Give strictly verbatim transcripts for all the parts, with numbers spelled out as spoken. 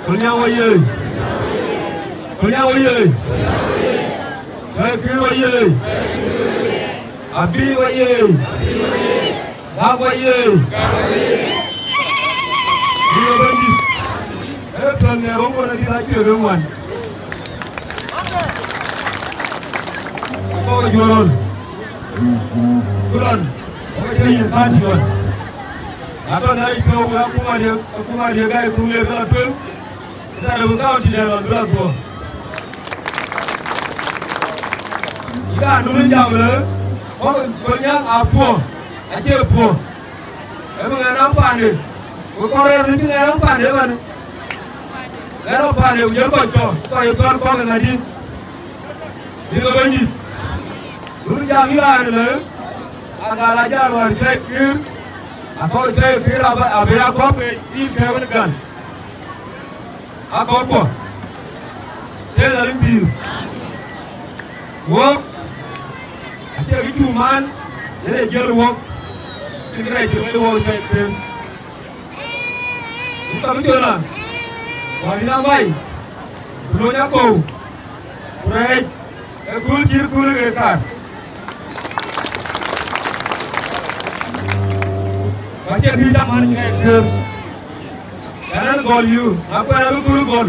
Kolnyaŋ wayee! Kolnyaŋ wayee! Gäi Kër wayee! Abii wayee! Gak wayee! Bï Bɛ̈nydït, ee piɔ̈n në röŋ kɔn adït acuek ë ŋuan. Kɔc juɔ̈r röl. Ku lɔn, kɔc cï yen kän diɔ̈n. Na tɔ̈ na yic piɔ̈u, akuma dië, akuma dië Gäi Kër le ke lɔ tueŋ. Ëtɛ̈ɛ̈n abï kaunti dɛ̈ lɔn bï lɔ dhuɔ̈k. Yïn raan dun jam lë, kɔc Kolnyaŋ aa puɔ̈u, acie puɔ̈u. Ee bï ŋɛn raan paande, ku kɔc rɛ̈ɛ̈r në cï ŋɛn raan paande ëmën. Ŋɛn raan paande, ku jël kɔc tɔ̈, kɔc ye cɔl kɔ̈k ë ŋadï. Bï ke Bɛ̈nydït. Dun jam yïn raan lë, agal ajal wär Gäi Kër, akɔc Gäi Kër abï, abï ya kɔ̈k ke yïn kɛ̈ɛ̈u në gäl. Akɔ̈kkuɔ, tëëk Nhialic pïïr. Wɔk, acie kë cuk man, yen ee jiël wɔk, cïn kërɛɛc cï wël wɔk cɔl thëën. Yïn ka bï col a, wäär yïn amai, ku lony akɔ̈u, ku rɛɛc, ee kööl cït kööl ë ɣet kaar. Ku acie kë cuk man ë kɛ̈ɛ̈k thëën. Ɣɛn gɔl yï, na kuɛɛr abï kööl gɔl,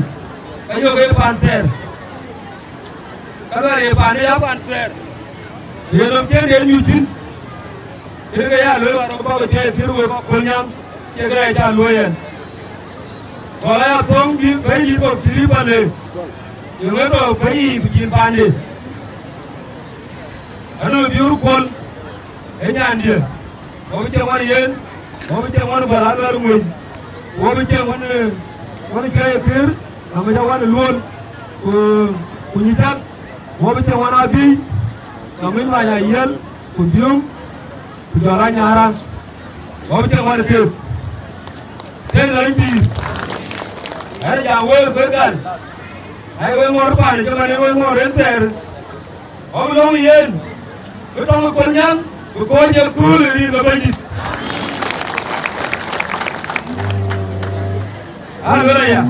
ke yök ee pan thɛɛr. Ka luɛɛl ye paan ë ya pan thɛɛr, yen nɔm cïn de nyuc thïn. Kën ke ya lueel warɔm bä bï piɛth thïr wek kɔc Kolnyaŋ, cï kërɛɛc ca luöi ɛn. Gɔl aya thöŋ bï Bɛ̈nydït kɔ̈k thïr ë pande, yöŋ ë tɔ̈ bɛ̈ny yiic ku cïn pande. Anɔŋ biur kuɔl ë nyandië, wɔ bï cieŋ wan yen, wɔ bï cieŋ wan bäl aluɛɛr ŋuëny, wɔ bï cieŋ wan, eh, wan Gäi Kër, aŋic awan ë luöl, ku, ku nyic tak, wɔ bï cieŋ wan abiic, aŋic mac ayiɛl, ku biöŋ, ku jɔl anyara, wɔ bï cieŋ wan ë keek. Tëëk Nhialic pïïr, ɛn jam wël kueer gal, ai wek ŋɔ̈r paan cï man en wek ŋɔ̈r en thɛɛr. Ɣɔn lɔ̈ŋ yen, bï tɔŋ ë Kolnyaŋ, bï kɔc ye kööl ë rin ke Bɛ̈nydït. Aleluya.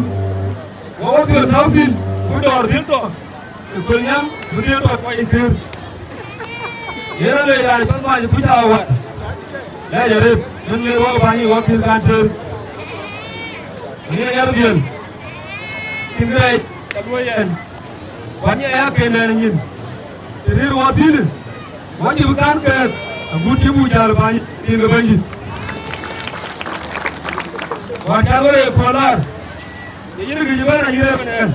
Wɔ wɔ piɔ̈ɔ̈th tɔ̈u thïn, bï dɔɔr dhil tɔ ë Kolnyaŋ, bï dhil tɔ kɔc ë Kër. Yen ë le raan cɔl Many Kuc Awar. Lɛc arëët, min ŋeer wɔ bäny ë wɔ kïn kan tëër. Yen ë yɛn dhiël. Cïn kërɛɛc, ka luöi ɛn. Ku anyiɛɛi akendɛn ë nyin, të rëër wɔ thïn, wɔ cï bï kan kɛ̈ɛ̈k, agut cï buk jäl bäny rin ke Bɛ̈nydït. Wäär cä ɣöt ë kööl laar, ye yïn kï cï bɛ̈n ayï rëër ëmën ɛn.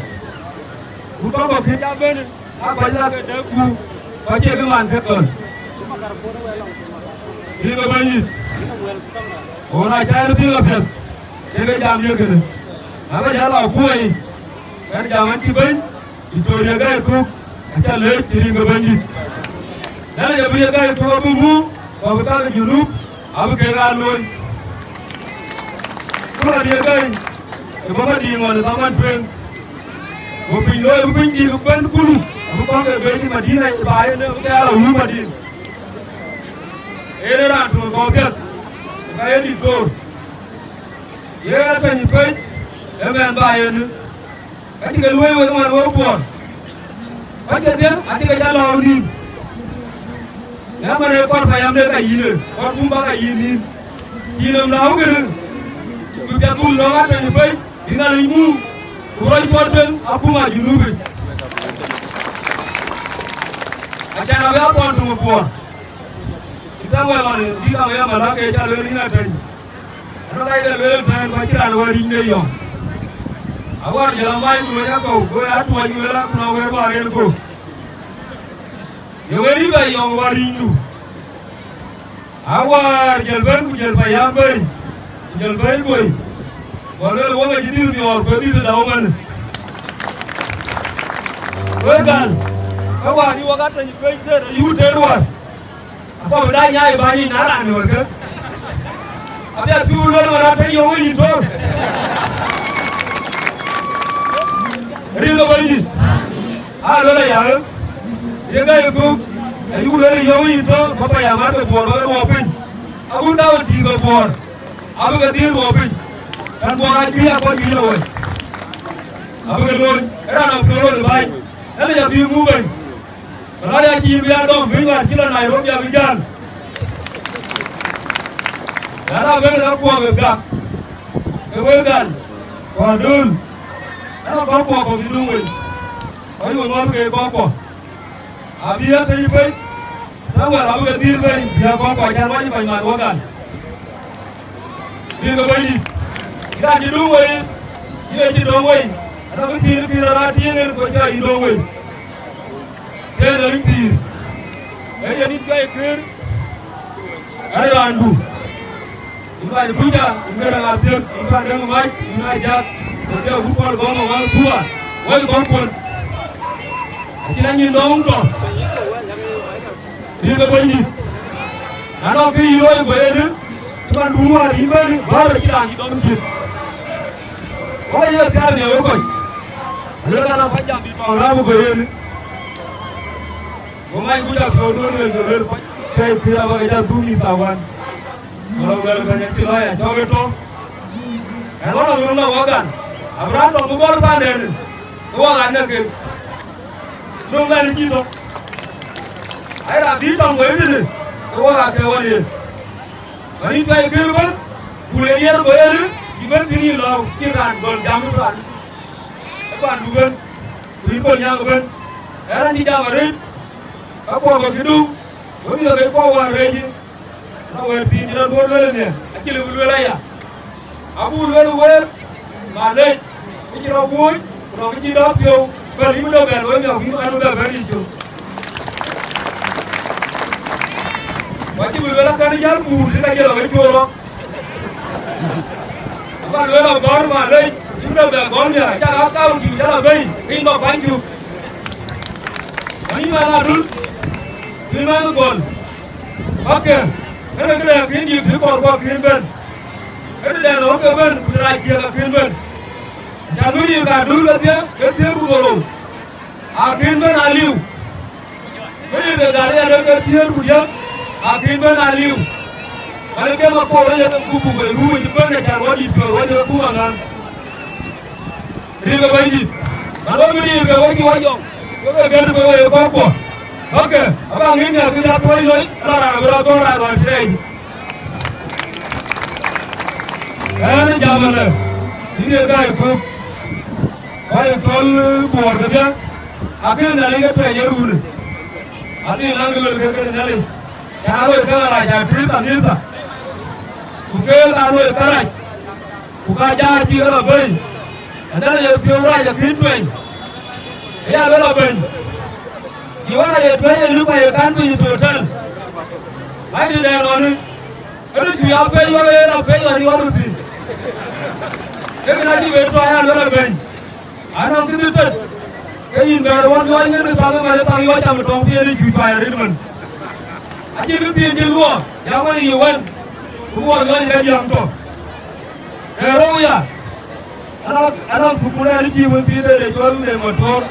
Ku kɔ̈k kɔ̈k kï cä bɛ̈n, aa kɔc lak ë dɛ̈k ku, ku acie kï man kek lɔn. Rin ke Bɛ̈nydït. Ɣöö na cä ɛn piŋ apiɛth, ke ke jam ye kënë. Na bä jäl akuma yic, ɛn jam ɛn cï bɛ̈ny, Victoria Gäi Kök, acä lëëc ë rin ke Bɛ̈nydït. Ënë ye bï ye Gäi Kök abï muk, ku abï kak ë Junub, abï kek aa looi. Ku rɔt ye Gäi, ë bɔ̈ Madiŋ ɣɔn ë thaman tueŋ. Ku piny looi abï piny dïïk bɛ̈n kulu, abï kɔ̈k ke bɛ̈ny ë Madina ë baai ënë abï ke aa lɔ wur Madiŋ. Yen ë raan tueŋ kɔ̈u piɛth, ku ka ye dït koor. Yen atɛ̈ny pec, ë mɛn baai ënë. Ka cï ke luöi wek man wek Buɔɔr, ka cï dhiëth acï ke jɔ lɔ̈ɔ̈u nïïm. Ë man ë kɔr payam de ka yïn ë, kɔr bum bä ka yïn nïïm. Cïï nɔm lɔ̈ɔ̈u kënë, ku piɛth buk lɔ̈ɔ̈k atɛ̈ny pec, bï Nhialic muk, ku rɔc puɔ̈u tueŋ akuma Junubic. Acan abï athɔn töŋ ë Buɔɔr. Cï Thamuɛl ɣɔn ë bï kaŋ ë malak ke ca lueel yïn atɛ̈ny. Ënɔɔnë ka ye lueel tɛ̈ɛ̈n, ku acïn raan wär rinyde yɔ̈ɔ̈k. Awär jɔl amai ku luɔc akɔ̈u, go ya tuɔɔc ku lueel akun awër wäär en go. Ye wër yï bɛ yɔ̈ɔ̈k wäär rinydu. Awär jɔl bɛ̈n ku jɔl payam bɛ̈ny, ku jɔl bɛ̈ny boi. Go lueel wok acï dhil miɔɔr, ku ë dhil dau ëmënë. Wek gal, ke wäär yï wok atɛ̈ny pec tëër, ayï wut tëër wäär. Akɔ̈u bï dac nyaai bäny yic na raan ë wërkë. Apiɛth pïu lueel ɣɔn atëny yɔ̈ŋ yïn tɔ̈u. Rin ke Bɛ̈nydït. Aa lueel aya ë, ye Gäi Kök, ayï lueel yɔ̈ŋ yïn tɔ̈u, bä payam aake Buɔɔr bä ke ruɔɔk piny. Agut ka ɣɔn tïïk ke Buɔɔr, abï ke dhil ruɔɔk piny. Kan Buɔɔr aa juëc akɔc juëc lɔ wei. Abï ke looi, ë raan abï ke looi bäny. Ënë ya bï muk bɛ̈ny. Raan ya cïï bï a dɔm, bï ŋuan cï lɔ Nairobi abï jäl. Raan abï ke kuɔɔk ë gak. Ke wek gal, kɔɔrdun. Ënë kɔ̈k kuɔɔk kɔ̈k cï dum wei. Kɔc we ŋɔ̈th ke kɔ̈k kuɔɔk. Abï ya tëc pei, Samuel abï ke dhil bei, bï a kɔ̈k kuɔɔk can wany kɔc mat wä gal. Bï ke bɛ̈nydït, yïn acï dum wei, yïn acï döŋ wei, anɔŋ kë thiin pïïr rɔt aa tïŋ en, ku cä yï döŋ wei. Tëë de rïŋ pïïr, ee yen yïn cuai kër, ë raandu. Yïn Bai Kuca, yïn Garaŋ Athiek, yïn Pandëŋ Mac, yïn Ajak, ku jɔ gut pɔl gɔ̈m ë ŋɔ̈ŋ thua, wei gɔ̈m kuön. Acïn anyin dɔ̈ŋ tɔ. Rin ke Bɛ̈nydït. Na nɔŋ kë yï looi guëënë, cï man duun wäär yïn bɛ̈n, bäär cï raan cï dɔm cït. Wala ye thiaar në wek kɔc. Alëk an, abä jam bï tɔŋ rääm guëënë. Go mac guc apiɔ̈u duön wek, go luel kɔc. Kɛ̈i pïïr abä ke jɔ dhum mïth awan. Wala wɛl bɛ̈ny acï lɔɔc acɔk ë tɔ. Ɛn ɣɔn aluŋ lɔ wä gan. Abraham tɔŋ bï gɔl paanden. Ke wä ɣan ke kel. Luŋ bɛ̈n cï tɔ. Ai raan bï tɔŋ wëi tënë. Ke wä ɣan ke ɣɔn yen. Wën yïn tuɛc kër bɛ̈n. Ku le diɛɛr go yen. Yï bɛ̈n thïn yï lɔ̈u. Cïn raan gɔl jam ë tuan. Ë tuan du bɛ̈n. Ku yïn gɔl nyaŋ bɛ̈n. Ɛn raan cï jam arëët. Ka kuɔɔk bä këdu. Wën yï lɔ ke kuɔɔk wään rɛɛc yï. Na wɛ̈ɛ̈t thiin cï rɔt duöör lueel ënhië, acï lëu bï lueel aya. Abuk lueel week, malec, kë cï rɔt wuööc, ku nɔŋ kë cï dɔ̈k piɔ̈u, bɛ̈n yïn bï dɔ̈k bɛ̈n wek miɔ̈k, yïn bï ɣɛn bï bɛ̈n bɛ̈n yï cök. Ku acï bï lueel akɛ̈n jäl buur, cï ka jël ɣɔn cöör ɣɔn. Abä lueel agɔ̈ɔ̈r malec, yïn bï dɔ̈k bɛ̈n gɔ̈ɔ̈r miɔ̈k, acak aa kaun tïŋ jäl abëi, ke yïn bä kuany cök. Ku yïn mɛnh adun, yïn mɛnh gɔl. Bäkë, kënë këde akïn dït bï kɔɔr ku akïn bɛ̈n. Këde dɛn ɣɔ̈k ke bɛ̈n, ku rac ciëk akïn bɛ̈n. Acan bï riir ka dul kedhie, ke thiëër ku dhorou. Akïn bɛ̈n aliu. Bï riir ke gal ya dek ke thiëër ku diäk, akïn bɛ̈n aliu. Bänë ke ma koor ye ke kuku ke ruuc bɛ̈n acan wä dït piɔ̈ɔ̈th wä jɔ kuŋ aŋäŋ. Rin ke Bɛ̈nydït, man wä bï rin ke wä cï wä yɔŋ, wek ke gɛ̈t ke wek ye kɔ̈k kuɔ. Oke, abä ŋic ŋɛk kë ya tuɔɔc loi, ala raan bï rɔt gɔ̈ɔ̈r raan wään cï rɛɛc. Ɛn ë jam ëlë, yïn ye gäi kup, wä ye cɔl Buɔɔr kedhie, akënë Nhialic ke tuɛɛc ye run. Adhil naŋ luel ke kënë Nhialic, cä aa loi kärac, a pïïr kanitha, ku keel aa loi kärac. Ku ka jaa cï ke lɔ bɛ̈ny, ënɛn ye piɔ̈u rac akïn tuɛny, ë ya lɔ bɛ̈ny. Cï wën aye tuɛny ë lïp aye kan piny ë total. Bɛ̈nydït dɛn ɣɔnë, kënë cï ya pɛ̈c wär ë rɔt pɛ̈c ɣɔn yɔ̈ɔ̈k thïn. Ke kën acï ben tɔ ya lɔ bɛ̈ny. Anɔŋ kë bï tëk, ke yïn bɛ̈ɛ̈r ɣɔn juɔc ŋen bï thaŋ ëmɛn ë thaŋ yɔ̈ɔ̈c cam ë tɔŋ piɛth ë juc pay arëët ëmën. Acïn kë thiin cï luɔɔk, jam wën yï wën, ku wɔ luɔny ke diäŋ tɔ. Ee rou ya, anɔŋ, anɔŋ thukul ɛn cï wën thiin de cɔl de motor,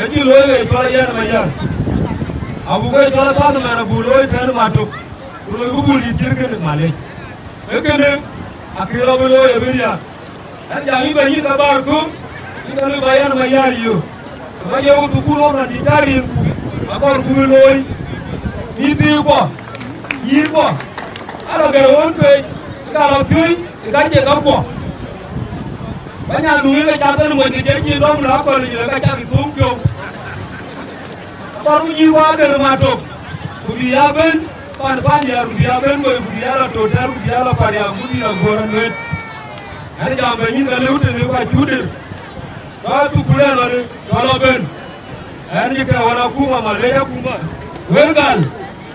ë cï looi ke cɔl ayɛn ë mayär. Abuk ke cɔl athath ëmɛn abuk looi tɛ̈n matok, ku loiku bul dït cït kënë malec. Ee kënë, akï rɔt bï looi ë bï riääk. Ɣɛn jam yïn bɛ̈ny yïn ka bäär thum, yïn ka luel ba yɛn ë mayär yök. Ba yek thukul ɣɔn rɔt cï cä riinku, akɔɔr ku bï looi. Mïthëëkuɔ, yïïrkuɔ, ala gɛ̈r ɣön tueec, ë ka lɔ piööny, ë ka cie kakuɔ. Ba nyan dhuŋ yïn ke cath thël mony ke cïn cïn dɔm la akɔ̈l yic, ë ka cak thum piɔ̈u. Akɔɔr ku yïïrkuɔ agɛ̈r matok, ku bï ya bɛ̈n pan pan yär, ku bï ya bɛ̈n wei, ku bï ya lɔ total, ku bï ya lɔ pariak, ku bï ya guɔ̈r anuet. Ɣɛn jam bɛ̈ny yïn ka lëu tënë ku acuk dïr. Tɔ thukul ɛn ɣɔn tɔ lɔ ben. Ɣɛn cï kɛ ɣɔn akuma malec akuma. Wël gal,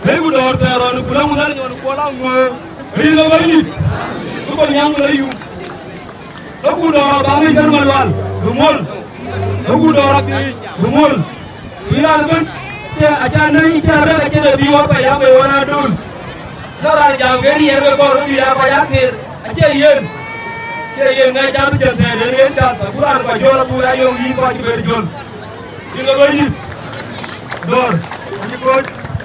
lec ku dɔɔr thɛɛr ɣɔn ku lëu ŋuan nyɔn kuɔl aŋuöör. Rin ke Bɛ̈nydït, bï kɔc nyaŋ ku lɔ yum. Lɔ ku dɔɔr abaŋ ë jɛn malual, bï muɔl. Lɔ ku dɔɔr abiic, bï muɔl. Ku yïn raan ëbën, cï, acä nɛ̈i cï arɛ̈k acïn ë bï wä pɛ̈i abëi ɣɔn adun. Lɔ raan jam ke riɛɛr ke kɔɔr bï ya kɔc athir, acie yen. Cie yen ŋɛc cath jɛn thɛɛr yen yen cath, ku raan kɔc jɔl abuk ya yöŋ yïn kɔc cï ber jɔl. Yïn ke Bɛ̈nydït. Dɔ̈ɔ̈r, yïn kɔc.